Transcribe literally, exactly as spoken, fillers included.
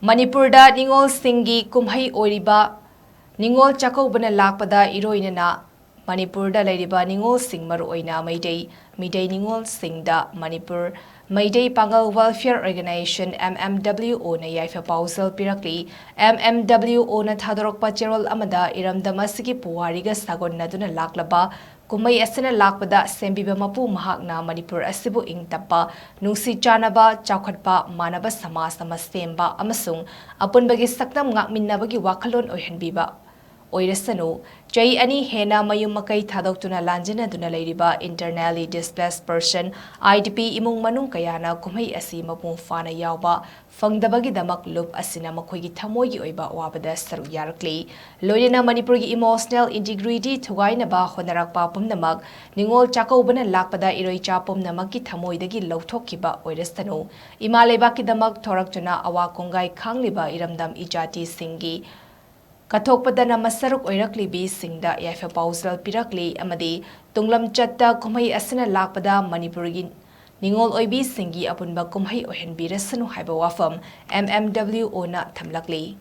ꯃꯅꯤꯄꯨꯔꯗ ꯅꯤꯉꯣꯜꯁꯤꯡꯒꯤ ꯀꯨꯝꯍꯩ ꯑꯣꯏꯔꯤꯕ ꯅꯤꯉꯣꯜ ꯆꯥꯛꯀꯧꯕꯅ ꯂꯥꯛꯄꯗ ꯏꯔꯣꯏꯅꯅ ꯃꯅꯤꯄꯨꯔꯗ ꯂꯩꯔꯤꯕ ꯅꯤꯉꯣꯜꯁꯤꯡ, ꯃꯔꯨꯑꯣꯏꯅ ꯃꯩꯇꯩ, ꯃꯩꯇꯩ ꯅꯤꯉꯣꯜꯁꯤꯡꯗ ꯃꯅꯤꯄꯨꯔ ꯃꯩꯇꯩ ꯄꯥꯉꯜ Welfare Organisation, M M W O, ꯅ ꯌꯥꯏꯐ ꯄꯥꯎꯖꯦꯜ ꯄꯤꯔꯛꯂꯤ꯫ M M W O ꯅ ꯊꯥꯗꯣꯔꯛꯄ ꯆꯦꯔꯣꯜ ꯑꯃꯗ ꯏꯔꯝꯗꯝ ꯑꯁꯤꯒꯤ ꯄꯨꯋꯥꯔꯤꯒ ꯁꯥꯒꯣꯟꯅꯗꯨꯅ ꯂꯥꯛꯂꯕ ꯀꯨꯝꯍꯩ ꯑꯁꯤꯅ ꯂꯥꯛꯄꯗ ꯁꯦꯝꯕꯤꯕ ꯃꯄꯨ ꯃꯍꯥꯛꯅ ꯃꯅꯤꯄꯨꯔ ꯑꯁꯤꯕꯨ ꯏꯪ ꯇꯞꯄ, ꯅꯨꯡꯁꯤ ꯆꯥꯟꯅꯕ, ꯆꯥꯎꯈꯠꯄ, ꯃꯥꯟꯅꯕ ꯁꯃꯥꯖ ꯑꯃ ꯁꯦꯝꯕ ꯑꯃꯁꯨꯡ ꯑꯄꯨꯟꯕꯒꯤ ꯁꯛꯇꯝ ꯉꯥꯛꯃꯤꯟꯅꯕꯒꯤ ꯋꯥꯈꯜꯂꯣꯟ ꯑꯣꯏꯍꯟꯕꯤꯕ ꯑꯣꯏꯔꯁꯅꯨ꯫ ꯆꯍꯤ ꯑꯅꯤ ꯍꯦꯟꯅ ꯃꯌꯨꯝ ꯃꯀꯩ ꯊꯥꯗꯣꯛꯇꯨꯅ ꯂꯥꯟꯖꯦꯟꯅꯗꯨꯅ ꯂꯩꯔꯤꯕ Internally Displaced Person, I D P, ꯏꯃꯨꯡ ꯃꯅꯨꯡ ꯀꯌꯥꯅ ꯀꯨꯝꯍꯩ ꯑꯁꯤ ꯃꯄꯨꯡ ꯐꯥꯅ ꯌꯥꯎꯕ ꯐꯪꯗꯕꯒꯤꯗꯃꯛ ꯂꯨꯞ ꯑꯁꯤꯅ ꯃꯈꯣꯏꯒꯤ ꯊꯃꯣꯏꯒꯤ ꯑꯣꯏꯕ ꯑꯋꯥꯕꯗ ꯁꯔꯨꯛ ꯌꯥꯔꯛꯂꯤ꯫ ꯂꯣꯏꯅꯅ ꯃꯅꯤꯄꯨꯔꯒꯤ emotional integrity ꯊꯨꯒꯥꯏꯅꯕ ꯍꯣꯠꯅꯔꯛꯄ ꯄꯨꯝꯅꯃꯛ ꯅꯤꯉꯣꯜ ꯆꯥꯛꯀꯧꯕꯅ ꯂꯥꯛꯄꯗ ꯏꯔꯣꯏꯆꯥ ꯄꯨꯝꯅꯃꯛꯀꯤ ꯊꯃꯣꯏꯗꯒꯤ ꯂꯧꯊꯣꯛꯈꯤꯕ ꯑꯣꯏꯔꯁꯅꯨ꯫ ꯏꯃꯥ ꯂꯩꯕꯥꯛꯀꯤꯗꯃꯛ ꯊꯣꯔꯛꯇꯨꯅ ꯑꯋꯥ ꯀꯣꯡꯒꯥꯏ ꯈꯥꯡꯂꯤꯕ ꯏꯔꯝꯗꯝ ꯏꯖꯥꯇꯤꯁꯤꯡꯒꯤ ꯀꯠꯊꯣꯛꯄꯗ ꯅꯝꯃ ꯁꯔꯨꯛ ꯑꯣꯏꯔꯛꯂꯤꯕꯤꯁꯤꯡꯗ ꯌꯥꯏꯐ ꯄꯥꯎꯖꯦꯜ ꯄꯤꯔꯛꯂꯤ ꯑꯃꯗꯤ ꯇꯨꯡꯂꯝꯆꯠꯇ ꯀꯨꯝꯍꯩ ꯑꯁꯤꯅ ꯂꯥꯛꯄꯗ ꯃꯅꯤꯄꯨꯔꯒꯤ ꯅꯤꯉꯣꯜ ꯑꯣꯏꯕꯤꯁꯤꯡꯒꯤ ꯑꯄꯨꯟꯕ ꯀꯨꯝꯍꯩ ꯑꯣꯏꯍꯟꯕꯤꯔꯁꯅꯨ ꯍꯥꯏꯕ ꯋꯥꯐꯝ M M W O ꯅ ꯊꯝꯂꯛꯂꯤ꯫